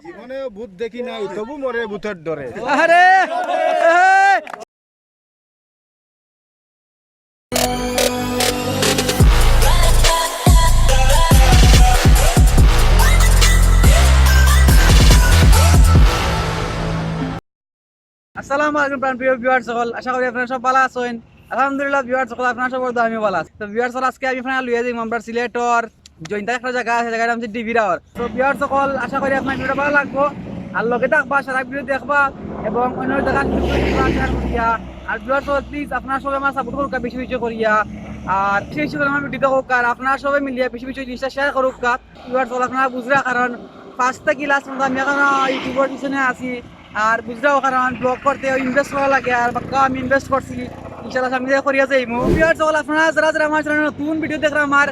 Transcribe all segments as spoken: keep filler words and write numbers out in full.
জীবনে ভূত দেখি নাই, তবু মরে ভূতের ডরে। আরে! আসসালামু আলাইকুম প্রাণপ্রিয় viewers সকল, আশা করি আপনারা সব ভালা আছইন। আলহামদুলিল্লাহ viewers সকল, আপনারা সব বলতে আমিও ভালা আছি। তো viewers সকল, আজকে আমি আপনারা লইয়া যাইমু আমরা সিলেটর জৈন্তা একটা জাগা আছে, জাগার নাম হচ্ছে ডিবিরাওর। তো viewers সকল, আশা করি আপনারা ভিডিওটা ভালা লাগবো, আর লগে থাকবা, সারা ভিডিও দেখবা এবং অন্য জাগা share করিয়া। আর viewers সকল, please আপনারা সবাই আমার support করুক্কা বেশি বেশি করিয়া, আর বেশি বেশি করে আমার ভিডিও দেখুক্কা, আর আপনারা সবাই মিলিয়া বেশি বেশি জিনিসটা share করুক্কা। Viewers সকল, আপনারা বুঝরা, কারণ first থাকি last পর্যন্ত আমি এখন YouTubeর পিছনে আছি। আর বুঝরাও, কারণ vlog করতে invest করা লাগে, আর বাক্কা আমি invest করছি, ইনশাআল্লাহ সামনে দিয়ে করিয়া যাইমু। Viewers সকল, আপনারা যারা যারা আমার channel নতুন ভিডিও দেখরা আমার,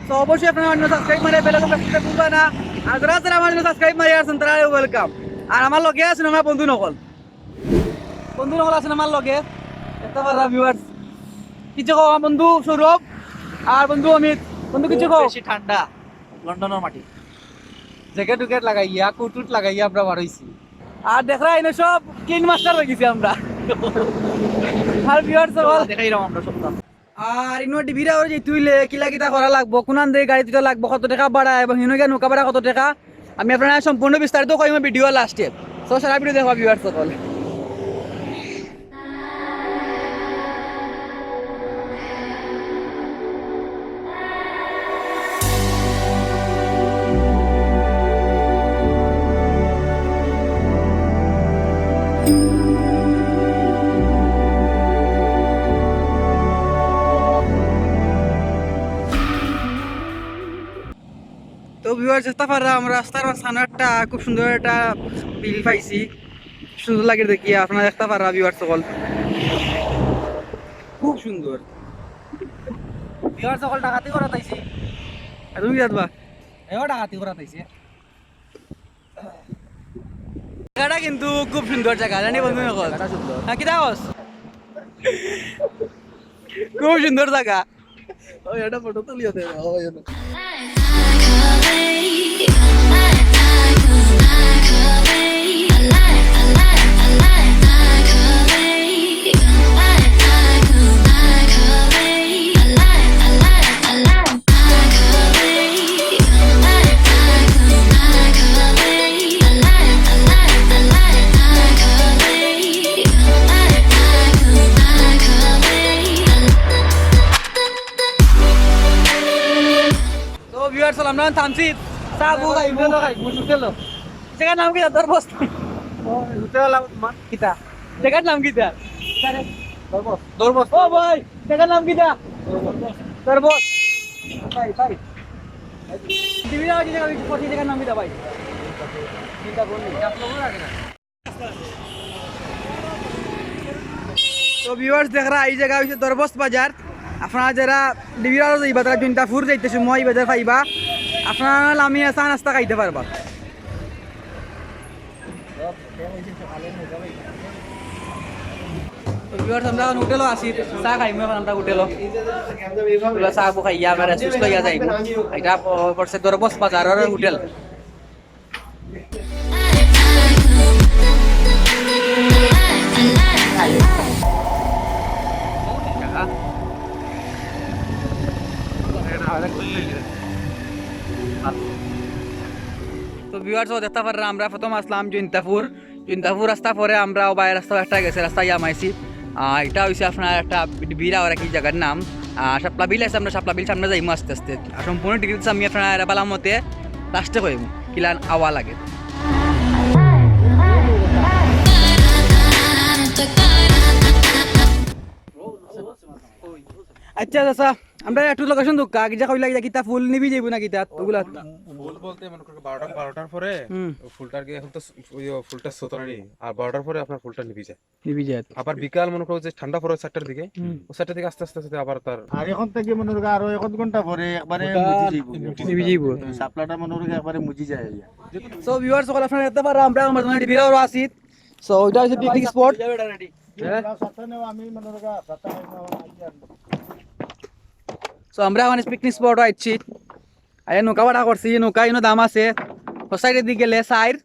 তো অবশ্যই আপনারা আমার channel subscribe মারিয়া bell icon press করতে ভুলবা না। আর যারা যারা আমার channel subscribe মারিয়া আছইন, তারা welcome। আর আমার লগে আছইন আমার বন্ধু নকল, বন্ধু নকল আছইন আমার লগে, দেখতা পাররা viewers। কিতা কও আমার বন্ধু সৌরভ আর বন্ধু অমিত, বন্ধু কিতা কও? বেশি ঠান্ডা, লন্ডনের মাটি। জ্যাকেট উকেট লাগাইয়া, কোট উট লাগাইয়া আমরা বার অইছি। আর দেখরা, ইনো সব clean master অই গেছি আমরা। আর viewers সকল, দেখাইরাম আমরা সবটা। আর ইনো ডিবিরাওর যাইতে অইলে কিলা কিতা করা লাগবো, কুনান দিয়া গাড়ি তুলা লাগবো, কত টেকা ভাড়া এবং হিনো গিয়া নৌকা ভাড়া কত টেকা, আমি আপনারারে সম্পূর্ণ বিস্তারিত কইমু ভিডিও lastএ। So সারা ভিডিও দেখবা viewers সকল। তো viewers, দেখতা পাররা আমরা রাস্তার মাঝখানো একটা খুব সুন্দর একটা বিল পাইছি, সুন্দর লাগে দেখি, আপনারা দেখতা পাররা viewers সকল, খুব সুন্দর। Viewers সকল, ডাকাতি করাত আইছি। আর তুমি কি জানবা? এবার ডাকাতি করাত আইছি। জাগাটা কিন্তু খুব সুন্দর জাগা, জানি বন্ধু নকল। জাগাটা সুন্দর। হ্যাঁ, কিতা কস? খুব সুন্দর জাগা। ওই, এটা ফটো তুলিও দে, ওই, ওই। তো viewers, আমরা থামছি, চা বউ খাইমু। হোটেল খাইমু, হোটেল। জাগার নাম কিতা? দরবস্ত। ও, হোটেল নাম কিতা? জাগার নাম কিতা? দরবস্ত। দরবস্ত। ও ভাই, জাগার নাম কিতা? দরবস্ত। ভাই, ভাই। ডিবিরাওর জাগা, ওই জাগার নাম কিতা ভাই? চিন্তা করুন। তো viewers, দেখরা, এই জাগা অইছে দরবস্ত বাজার। আপনারা যারা ডিবিরাও যাইবা, তারা জৈন্তাপুর যাইতে সময় এই বাজার পাইবা। আপনারা লামিয়া চা নাস্তা খাইতা পারবা। তো viewers, আমরা এখন হোটেলো আছি, চা খাইমু এখন আমরা হোটেলো। হোটেলো চা খাইয়া আমরা rest লইয়া যাইমু। এটা প-, পড়ছে দরবস্ত বাজারর হোটেল। তো viewers, ও দেখতা পাররা, আমরা প্রথম আছলাম জৈন্তাপুর, জৈন্তাপুর রাস্তা, পরে আমরা ও বাইরে রাস্তা একটা গেছে, রাস্তা ইয়া মাইছি। আহ, এটা অইছে আপনার একটা বিরা ওরা কি জাগার নাম, আহ, শাপলা বিল আছে, আমরা শাপলা বিল সামনে যাইমু আস্তে আস্তে। আর সম্পূর্ণ details আমি আপনারারে ভালা মতে lastএ কইমু, কিলান আওয়া লাগে। আচ্ছা, আচ্ছা, আমরা একটু location দুক্কা, আগে যা কইলা কিতা ফুল নিবি যাইবো না কিতা, ওগুলা? ফুল বলতে মনে করো বারোটা, বারোটার পরে হুম। ফুলটার গিয়ে এখন তো ওই ফুলটা সতেরো আর বারোটার পরে আপনার ফুলটা নিবি যায়। নিবি যায়। আবার বিকাল মনে করো যে ঠান্ডা পড়ে চারটার দিকে, হুম। ও চারটার দিকে আস্তে আস্তে আস্তে আবার তার আর এখন থেকে মনে করো আরো এক আধ ঘন্টা পরে একবারে ফুলটা মুজি যাইবো। নিবি যাইবো। শাপলাটা মনে করো একবারে মুজি যায়। So viewers, সকল আপনারা দেখতা পাররা, আমরা আমার মানে বিরাও আছি। So ওইটা হচ্ছে picnic spot। হ্যাঁ? So আমরা মানে picnic spot আইছি। আরে নৌকা ভাড়া করছি, নৌকা ইনো দাম আছে। ও সাইডেদি গেলে চাইর,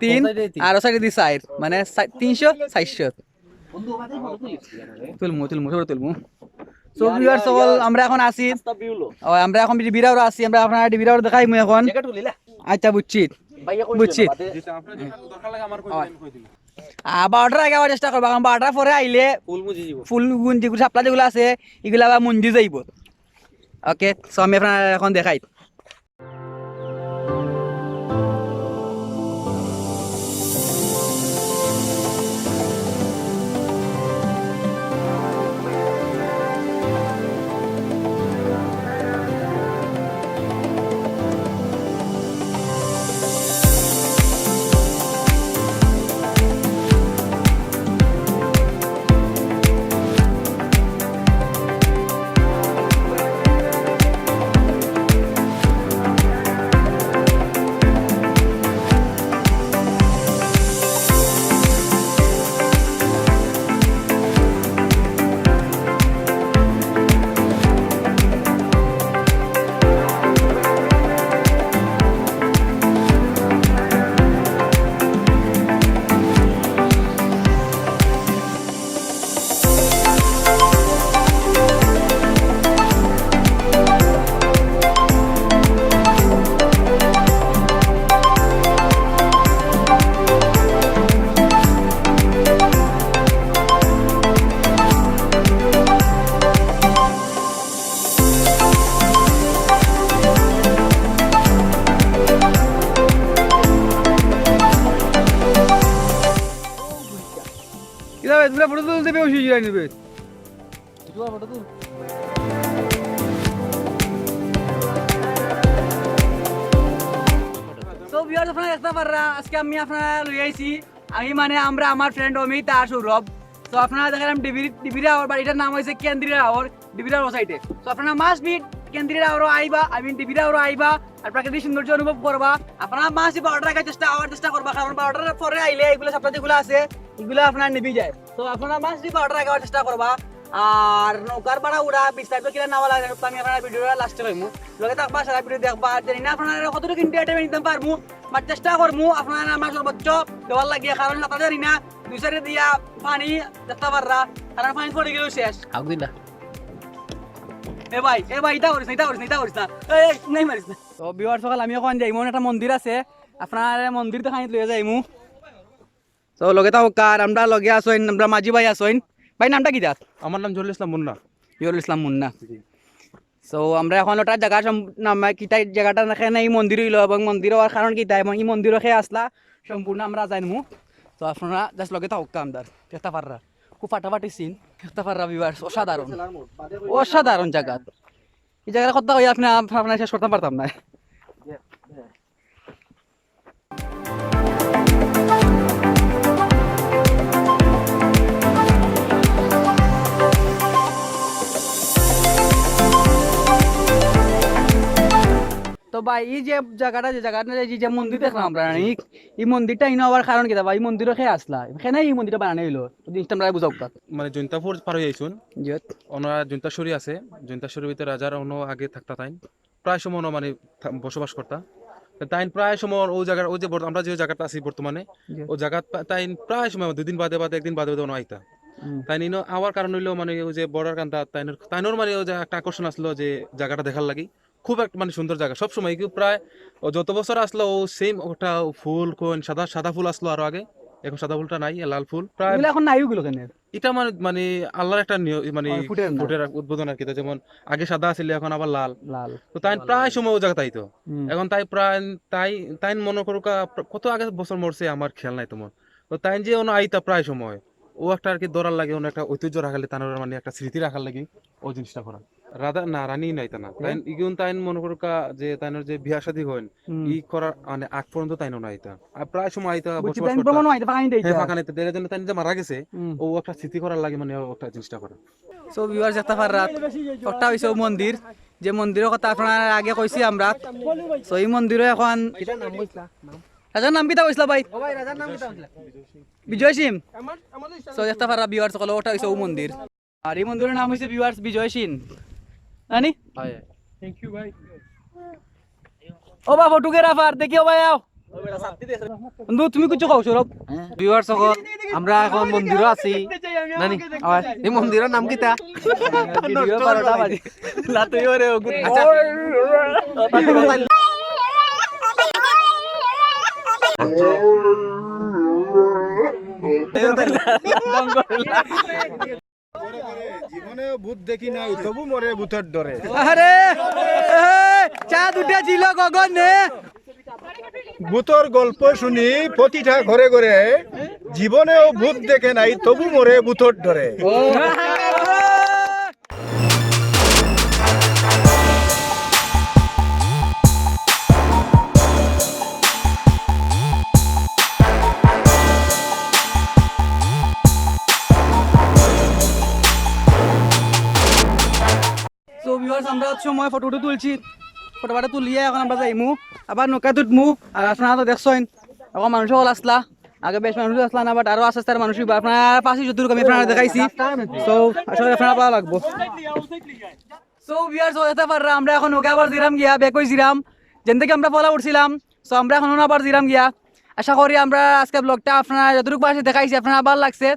তিন, ও সাইডেদি তিন। আর ও সাইডেদি চাইর, মানে, চাই-, তিনশো, চাইরশো। তুলমু, তুলমু, সব তুলমু। So, viewers সকল, আমরা এখন আছি, ও, আমরা এখন ডিবির আওরো আছি, আমরা আপনারে ডিবির আওরো দেখাইমু এখন। আচ্ছা, বুঝছি, বুঝছি। আহ, বারোটার আগে আওয়ার চেষ্টা করবা, কারণ বারোটার পরে আইলে ফুল গুন যেগুলো, শাপলা যেগুলো আছে, এগুলো আবার মুঞ্জি যাইবো। ওকে, so আমি আপনারে এখন দেখাই। কিতা ভাই, তোমরা ফটো তুলতে বেউশ অইয়া যাইরায় নি বে? So, viewers, আপনারা দেখতা পাররা, আজকে আমি আপনারারে লই আইছি, আমি মানে আমরা, আমার friend অমিত আর সৌরভ। So, আপনারারে দেখাইলাম ডিবির, ডিবির আওর, বাড়িটার নাম অইছে কেন্দ্রীয় আওর, ডিবির আওর side-এ। So, আপনারা must be কেন্দ্রীয় আওরো আইবা, I mean, ডিবির আওরো আইবা, আর প্রাকৃতিক সৌন্দর্য অনুভব করবা। আপনারা must be বারোটার আগে চেষ্টা, আওয়ার চেষ্টা করবা, কারণ বারোটার পরে আইলে এগুলা, শাপলা যেগুলা আছে, এগুলা আপনার নিভি যায়। So, আপনারা must be বারোটার আগে আওয়ার চেষ্টা করবা। আর নৌকার ভাড়া উড়া বিস্তারিত কিলা নেওয়া লাগে, আমি আপনারারে video last-এ কইমু। লগে থাকবা, সারা video দেখবা। আর জানি না আপনারারে কতটুকু entertainment দিতাম পারমু, but চেষ্টা করমু আপনারারে আমার সর্বোচ্চ দেওয়ার লাগিয়া, কারণ আপনারা জানি না দুই side-এ দিয়া পানি দেখতা পাররা, কারণ পানি পড়ি গেলেও শেষ। আগুই না। এ ভাই, এ ভাই, ইতা করিস না, ইতা করিস না, ইতা করিস না। এই, এই, নাই মারিস না। তো viewers সকল, আমি অখন যাইমু, একটা মন্দির আছে, আপনারারে মন্দির দেখানিত লইয়া যাইমু। So, লগে থাকউক্কা, আর আমরার লগে আছইন, আমরার মাঝি ভাই আছইন। ভাই, নামটা কিতা? আমার নাম জহুরুল ইসলাম মুন্না। জহুরুল ইসলাম মুন্না। জি। So, আমরা অখন ওটা জাগা সম-, নাম, কিতা জাগাটা না, কেনে ই মন্দির অইলো এবং মন্দির অওয়ার কারণ কিতা এবং ই মন্দিরো কে আছলা, সম্পূর্ণ আমরা জানমু। So, আপনারা just লগে থাকউক্কা আমরার, দেখতা পাররা। খুব ফাটাফাটি scene, দেখতা পাররা viewers, অসাধারণ। অসাধারণ জাগা। ই জাগার কথা কইয়া আপনে, আপনারে শেষ করতাম পারতাম না। তো ভাই, ই যে জাগাটা, যে জাগাটা, ই যে মন্দির দেখলাম আমরা, ই, ই মন্দিরটা ইনো অওয়ার কারণ কিতা বা? ই মন্দিরো কে আছলা? কেনে ই মন্দিরটা বানানি অইলো? জিনিসটা আমরারে বুঝাউক্কা। মানে জৈন্তাপুর পার অইয়া আইছুন। জি। ওনার জৈন্তাশ্বরী আছে, জৈন্তাশ্বরীর ভিতরে রাজার অনো আগে থাকতা তাইন। প্রায় সময় ওনো মানে থা-, বসবাস করতা। তো তাইন প্রায় সময় ওই জাগার, ওই যে বর্ত-, আমরা যে জাগাটা আছি বর্তমানে, জি। ওই জাগাত পা-, তাইন প্রায় সময় দুই দিন বাদে বাদে, একদিন বাদে বাদে ওনো আইতা। হুম। তাইন ইনো আওয়ার কারণ অইলো মানে ওই যে বর্ডার কান্দা, তাইনর, তাইনর মানে ওই যে একটা আকর্ষণ আছলো যে জাগাটা দেখার লাগি। খুব একটা মানে সুন্দর জাগা। সব সময় কেউ প্রায় ও যত বছর আছলো ও same ওটা ফুল কোন সাদা, সাদা ফুল আছলো আরো আগে, অখন সাদা ফুলটা নাই, লাল ফুল। প্রায় এগুলা অখন নাই, ওগুলা কেনে? ইটা মানে, মানে আল্লার একটা নিয়-, মানে ও, ফুটের না। ফুটের উদ্বোধন আর কি। তা যেমন আগে সাদা আছিল, অখন আবার লাল। লাল। তো তাইন প্রায় সময় ওই জাগাত আইতো। হুম। অখন তাই প্রায়, তাই, তাইন মনো করউক্কা প্র-, কত আগে বছর মরছে আমার খেয়াল নাই তেমন। তো তাইন যে ওনো আইতা প্রায় সময়, ও একটা আর কি ধরার লাগি, ওনো একটা ঐতিহ্য রাখার লাগি, তানর মানে একটা স্মৃতি রাখার লাগি ওই জিনিসটা করা। রাধা না, রানী নাইতা না। তাইন ইগুন তাইন মনো করউক্কা যে তাইনর যে বিয়া শাদী অইন, হুম। ই করার মানে আগ পর্যন্ত তাইন ওনো আইতা। আর প্রায় সময় আইতা, বুঝছি, বসবাস তাইন করতা। ভ্রমণও আইতা, ফাঁকা নিতে আইতা। হ্যাঁ, ফাঁকা নিতে। এর জন্য তাইন যে মারা গেছে, হুম। ও একটা স্মৃতি করার লাগি মানে ও একটা জিনিসটা করে। So viewers, দেখতা পাররা, ওটা অইছে ও মন্দির, যে মন্দিরর কথা আপনারারে আগে কইছি আমরা। So ই মন্দিরো অখন রাজার নাম কিতা কইছলা ভাই? ও ভাই, রাজার নাম কিতা কইছলা? বিজয় সিং। So দেখতা পাররা viewers সকল, ওটা অইছে ও মন্দির। আর ই মন্দিরর নাম অইছে viewers বিজয় সিং। জানি? হয়। Thank you ভাই। ও বা ফটোগ্রাফার, দেখি ও বা আও। বন্ধু, তুমি কিছু কও, সৌরভ। ভিউয়ার সকল, আমরা এখন মন্দিরো আছি। নানি, আবার এই মন্দিরর নাম কিতা? ভিডিও বারোটা বাজে। লাতুই ওরে ওগুন। আচ্ছা। জীবনে ভূত দেখি নাই, তবু মরে ভূতর ডরে। আরে, এ, চাঁদ উঠেছিল গগনে। ভূতর গল্প শুনি প্রতিটা ঘরে ঘরে, জীবনেও ভূত দেখে নাই, তবু মরে ভূতর ডরে। So viewers, আমরা হচ্ছে সময় ফটো উটো তুলছি, ফটো ফটো তুলিয়া এখন আমরা যাইমু, আবার নৌকাত উঠমু। আর আপনারা তো দেখছইন, এখন মানুষ হকল আসলা, আগে বেশ মানুষ আসলা না, but আরো আস্তে আস্তে মানুষ অইবা। আপনারা পাশে যতটুকু আমি আপনারা দেখাইছি, so আশা করি আপনারা ভালা লাগবো। So viewers, দেখতা পাররা, আমরা এখন নৌকা আবার জিরাম গিয়া, back অই জিরাম, যেন থেকে আমরা পলা উঠছিলাম। So আমরা এখন আবার জিরাম গিয়া, আশা করি আমরা আজকে ব্লগটা আপনারা যতটুকু পাশে দেখাইছি আপনারা ভালা লাগছে।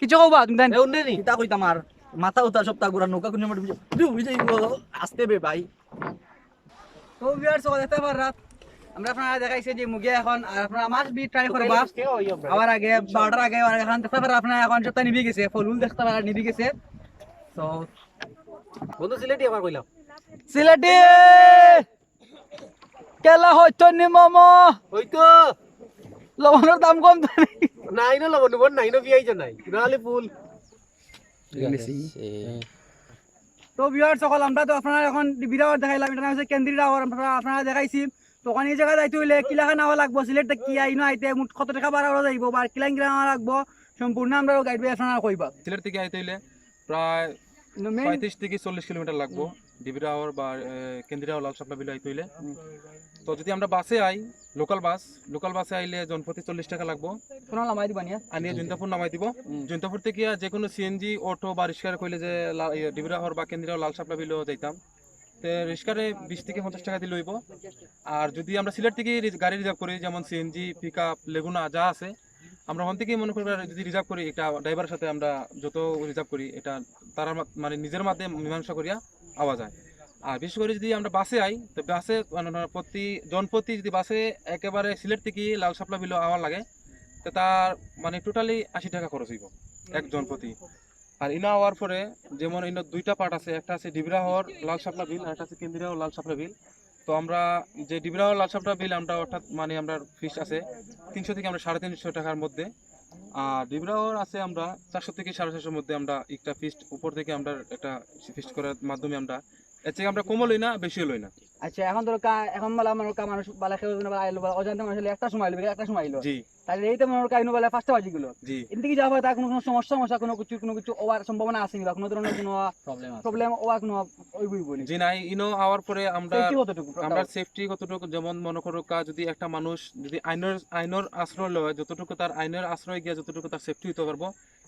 কিছু কওবা তুমি দেন? এ উন্নে নি, তা কইতাম আর মাথা উতা সব তা গুরা নৌকা কুন সময় ডুবি যাইবো, আস্তে বে ভাই। তো ভিউয়ার্স, সব দেখতা পাররা, আমরা আপনারা দেখাইছি যে মুগে এখন, আর আপনারা must be try করবা। আবার আগে, বারোটার আগে, আর এখন দেখতা পাররা আপনারা এখন সবটা নিবি গেছে, ফুল দেখতা পাররা নিবি গেছে। তো বন্ধু সিলেটি আবার কইলাম। সিলেটি! কেলা হইতো নি মামা? হইতো। লবণর দাম কম তো নি? নাই না লবণ, লবণ নাই না, পিয়াইজ নাই। নাহলে ফুল। তো ভিউয়ার্স সকল, আমরা তো আপনারা এখন ডিবির হাওর দেখাইলাম, এটা নাম হচ্ছে কেন্দ্রীর হাওর, আমরা আপনারা দেখাইছি। তো ওখানে এই জায়গা যাইতে হইলে কিলাখান আওয়া লাগবো, সিলেট থেকে কি আইনো আইতে মোট কত টাকা ভাড়া করা যাইবো বা কিলান কিলান আওয়া লাগবো, সম্পূর্ণ আমরা গাইড ভাই আপনারা কইবা। সিলেট থেকে আইতে হইলে প্রায় No, main পঁয়ত্রিশ থেকে চল্লিশ কিলোমিটার লাগবো, ডিবির হাওর বা, এ, কেন্দ্রীর হাওর লাল শাপলা বিল আইতে হইলে। তো যদি আমরা বাসে আই, লোকাল বাস, লোকাল বাসে আইলে জনপ্রতি চল্লিশ টাকা লাগবো। কোনো লামাই দিবা নিয়া? আনিয়ে জৈন্তাপুর নামাই দিব। জৈন্তাপুর থেকে আর যে কোনো সিএনজি, অটো বা রিক্সায় কইলে যে লা-, ইয়ে, ডিবির হাওর বা কেন্দ্রীর হাওর লাল শাপলা বিলও যাইতাম, তে রিক্সারে বিশ থেকে পঞ্চাশ টাকা দিলে হইব। আর যদি আমরা সিলেট থেকে রি-, গাড়ি রিজার্ভ করি, যেমন সিএনজি, পিক আপ, লেগুনা যা আছে, আমরা ওখান থেকে মনে করি যদি রিজার্ভ করি, একটা ড্রাইভারের সাথে আমরা যত রিজার্ভ করি, এটা তারা মা-, মানে নিজের মধ্যে মীমাংসা করিয়া আওয়া যায়। আর বিশেষ করে যদি আমরা বাসে আই, তো বাসে মানে প্রতি জনপ্রতি যদি বাসে একেবারে সিলেট থেকে লাল শাপলা বিল আওয়া লাগে, তো তার মানে টোটালি আশি টাকা খরচ হইব একজন প্রতি। আর ইনো আওয়ার পরে যেমন ইনো দুইটা পার্ট আছে, একটা আছে ডিবির হাওর লাল শাপলা বিল আর একটা আছে কেন্দ্রীয় লাল শাপলা বিল। তো আমরা যে ডিবির হাওর লাল শাপলা বিল আমরা অর্থাৎ মানে আমরা ফিস আছে তিনশো থেকে আমরা সাড়ে তিনশো টাকার মধ্যে। আর ডিবির হাওর আছে আমরা চারশো থেকে সাড়ে চারশোর মধ্যে আমরা একটা ফিস উপর থেকে আমরা একটা ফিস করার মাধ্যমে আমরা এর থেকে আমরা কমও লই না, বেশিও লই না। আচ্ছা, এখন ধরো কা-, এখন বালা মনে কা মানুষ বালা কেউ যেন বালা আইলো, বালা অজান্তে মানুষ আইলো, একটা সময় আইলো, বিকাল একটা সময় আইলো। জি। তাহলে এই তো মনে হয় কাহিনী বালা পাঁচটা বাজি গেল। জি। এদিকে যাওয়ার পরে তার কোনো, কোনো সমস্যা, সমস্যা, কোনো কিছু, কোনো কিছু হওয়ার সম্ভাবনা আছে নি বা কোনো ধরনের কোনো প্রবলেম আছে। প্রবলেম হওয়ার কোনো ওই, ওই, ওই নেই। জি, নাই, ইনো আওয়ার পরে আমরা, সেফটি কতটুকু? আমরা সেফটি কতটুকু, যেমন মনে করো কা যদি একটা মানুষ যদি আইনের, আইনের আশ্রয় লয়, যতটুকু তার আইনের আশ্রয় গিয়া যতটুকু তার সেফটি হইতে পারবো,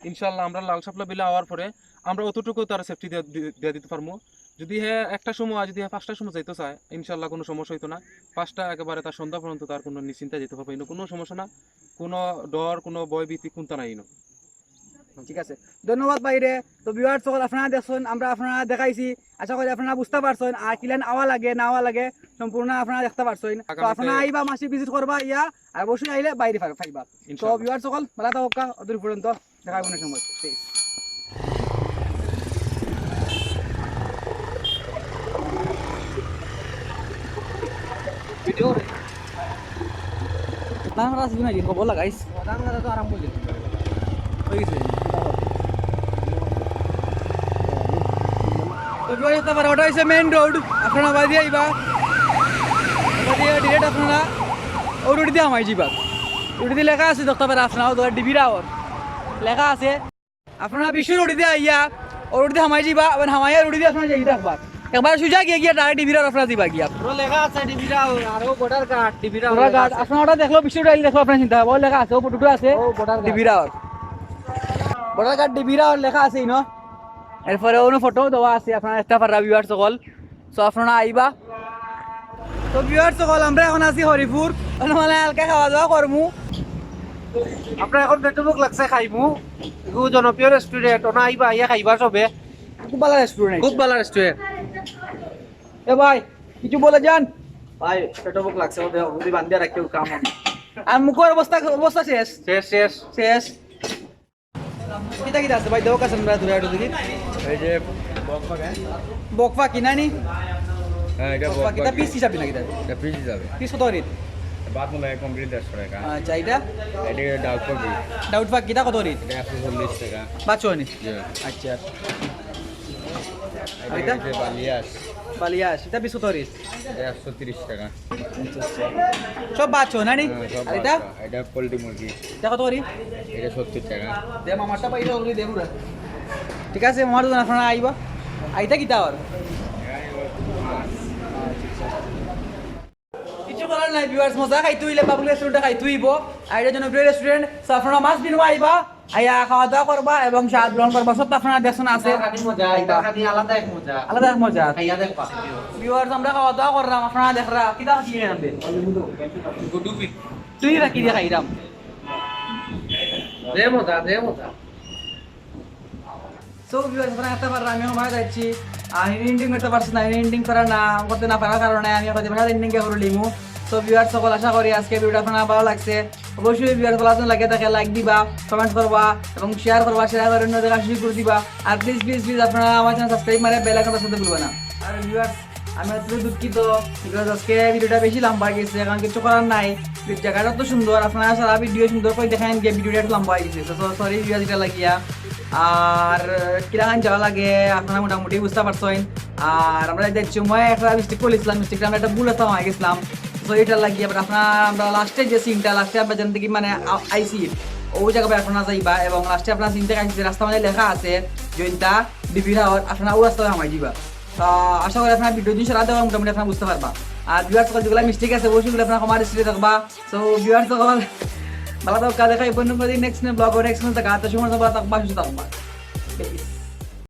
ইনশাআল্লাহ আমরা লাল শাপলা বিলে আওয়ার পরে আমরা অতটুকু তার সেফটি দিয়ে, দিয়ে, দিয়ে দিতে পারবো। যদি হে একটা সময়, যদি হে পাঁচটার সময় যাইতে চায়, ইনশাআল্লাহ কোনো সমস্যা হইতো না। পাঁচটা একেবারে তার সন্ধ্যা পর্যন্ত তার কোনো নিশ্চিন্তায় যেতে পারবে, কিন্তু কোনো সমস্যা না, কোনো ডর, কোনো ভয় ভীতি কোনটা নাই ইনো। ঠিক আছে, ধন্যবাদ ভাইরে। তো ভিউয়ার্স সকল, আপনারা দেখছেন, আমরা আপনারা দেখাইছি, আশা করি আপনারা বুঝতে পারছেন। আর কিলান আওয়া লাগে না আওয়া লাগে সম্পূর্ণ আপনারা দেখতে পারছেন। তো আগামীতে আপনারা আইবা, মাসি ভিজিট করবা ইয়া, আর অবশ্যই আইলে বাইরে পাই-, পাইবা। তো ইনশাআল্লাহ। ভিউয়ার্স সকল, ভালো থাকো, অদূর পর্যন্ত দেখা হবে অন্য সময়। Peace। ভিডিও রে। ধান কাটা season আইছে, খবর লাগাইস। ধান কাটা তো আরম্ভ হইছে। হয়ে গেছে। তো ভিউয়ার্স, দেখতে পারো, ওটা হচ্ছে মেইন রোড। আপনারা বাদি আইবা, বাদি আইয়া ডিরেক্ট আপনারা ও রোড দিয়ে হামাই যাইবা। রোড দিয়ে লেখা আছে, দেখতে পারো আপনারা, ওটা ডিবির হাওর লেখা আছে। আপনারা বিশ্ব রোড দিয়ে আইয়া ও রোড দিয়ে হামাই যাইবা, আবার হামাইয়া রোড দিয়ে আপনারা যাই থাকবা। একবার সুজা গিয়া গিয়া ডাইরেক্ট ডিবির হাওর আপনারা যাইবা গিয়া। ওরা লেখা আছে ডিবির হাওর, আর ও বর্ডার ঘাট, ডিবির হাওর বর্ডার লেখা ঘাট, আছে। আপনারা ওটা দেখলেও বিশ্ব রোড আইলে দেখো আপনারা চিন্তা, ও লেখা আছে, ও ফটোটা আছে, ও বর্ডার ঘাট। ডিবির হাওর। বর্ডার ঘাট ডিবির হাওর লেখা আছে ইনো। এরপরে অন্য ফটো দেওয়া আছে, আপনারা দেখতে পাররা ভিউয়ার্স সকল। So আপনারা আইবা। তো ভিউয়ার্স সকল, আমরা এখন আছি হরিপুর, মানে হালকা খাওয়া দাওয়া করমু। আমরা এখন পেটো ভুক লাগছে, খাইমু। এগু জনপ্রিয় রেস্টুরেন্ট, ওনা আইবা, আইয়া খাইবা সবে। খুব ভালা রেস্টুরেন্ট। খুব ভালা রেস্টুরেন্ট। এ ভাই, কিছু বলে যান। ভাই, পেটো ভুক লাগছে, ওদের যদি বান্ধিয়া রাখি, ও কাম হবে। আর মুখর অবস্থা, অবস্থা শেষ। শেষ, শেষ। শেষ। কিতা কিতা আছে ভাই? দেও কাছে আমরা দূরে একটু দেখি। এই যে বক পাখি। বক পাখি না নি? হ্যাঁ, এটা বক বক পাখি। কিতা পাখি। পিস হিসাবে না কিতা? এটা পিস হিসাবে। পিস কত করি? ভাত মনে হয় কমপ্লিট দেড়শো টাকা। আচ্ছা, এটা? এটা ডাউট পাখি। ডাউট পাখি, কিতা কত করি? এটা একশো চল্লিশ টাকা। বাচ্চা হয়নি? জি। আচ্ছা। আর এটা? এটা? বালিয়াস। বালিয়াস, এটা পিস কত করি? এটা একশো তিরিশ টাকা। আচ্ছা, আচ্ছা। সব বাচ্চা না নি? হ্যাঁ, সব আর এটা? বাচ্চা। এটা পোল্ট্রি মুরগি। এটা কত করি? এটা সত্তর টাকা। দে মামারটা পাইলে ওগুলি দে পুরা। ঠিক আছে, মামার দোকান আপনারা আইবা। আইতা কিতা আর? কিছু করার নাই ভিউয়ার্স, মজা খাইতে হইলে পাবলিক রেস্টুরেন্টে খাইতে হইব। আর এটা জনপ্রিয় রেস্টুরেন্ট, তো আপনারা মাছ দিন আইবা, আইয়া খাওয়া দাওয়া করবা এবং স্বাদ গ্রহণ করবা। সব তো আপনারা দেখছেন আছে। খালি মজা, এটা খালি আলাদা এক মজা। আলাদা এক মজা। খাইয়া দেখবা। ভিউয়ার্স, আমরা খাওয়া দাওয়া করলাম, আপনারা দেখরা, কিতা খাচ্ছি আনবে? গুডু পিক। তুই রাখি দিয়ে খাইলাম। দে মজা, দে মজা। সো ভিউয়ার্স, আপনারা দেখতে পাররা, আমি আমার যাচ্ছি। আর এডিটিং করতে পারছি না, এডিটিং করা না, করতে না পারার কারণে আমি হয়তো ভাষা এডিটিং করে লিমু। সো ভিউয়ার্স সকল, আশা করি আজকে ভিডিওটা আপনারা ভালো লাগছে। অবশ্যই ভিউয়ার্স ভালো লাগে থাকে লাইক দিবা, কমেন্ট করবা এবং শেয়ার করবা, শেয়ার করে অন্য জায়গায় সুযোগ করে দিবা। আর প্লিজ প্লিজ প্লিজ আপনারা আমার চ্যানেল সাবস্ক্রাইব মানে বেল আইকনটা সাথে ভুলবেন না। আর ভিউয়ার্স, আমি আসলে দুঃখিত, বিকজ আজকে ভিডিওটা বেশি লম্বা হয়ে গেছে, কারণ কিছু করার নাই। জায়গাটা তো সুন্দর, আপনারা সারা ভিডিও সুন্দর করে দেখেন, গিয়ে ভিডিওটা একটু লম্বা হয়ে গেছে। তো সরি ভিউয়ার্স, এটা লাগিয়া। আর কিলাখান যাওয়া লাগে আপনারা মোটামুটি বুঝতে পারছেন। আর আমরা যে সময় একটা মিস্টেক করেছিলাম, মিস্টেকটা আমরা একটা ভুল রাস্তা হয়ে গেছিলাম। তো এটা লাগিয়া, বাট আপনারা, আমরা লাস্টে যে সিনটা, লাস্টে আমরা যেন দেখি মানে আ-, আইসি, ওই জায়গায় আপনারা যাইবা এবং লাস্টে আপনারা চিনতে পারছি যে রাস্তা মানে লেখা আছে জৈন্তা বিপি টাওয়ার, আপনারা ওই রাস্তায় হামাই দিবা। তা আশা করি আপনারা ভিডিও দিন সারা দেওয়া মোটামুটি আপনারা বুঝতে পারবা। আর ভিউয়ার্স সকল যেগুলো মিস্টেক আছে অবশ্যই ওগুলো আপনারা কমা দৃষ্টিতে দেখবা। তো ভিউয়ার্স সকল ভালো থাকবা, দেখা হইব অন্য কোনো দিন নেক্সট ব্লগ ও নেক্সট কোনো জায়গা। তো সময় ভালো থাকবা, সুস্থ থাকবা। Peace।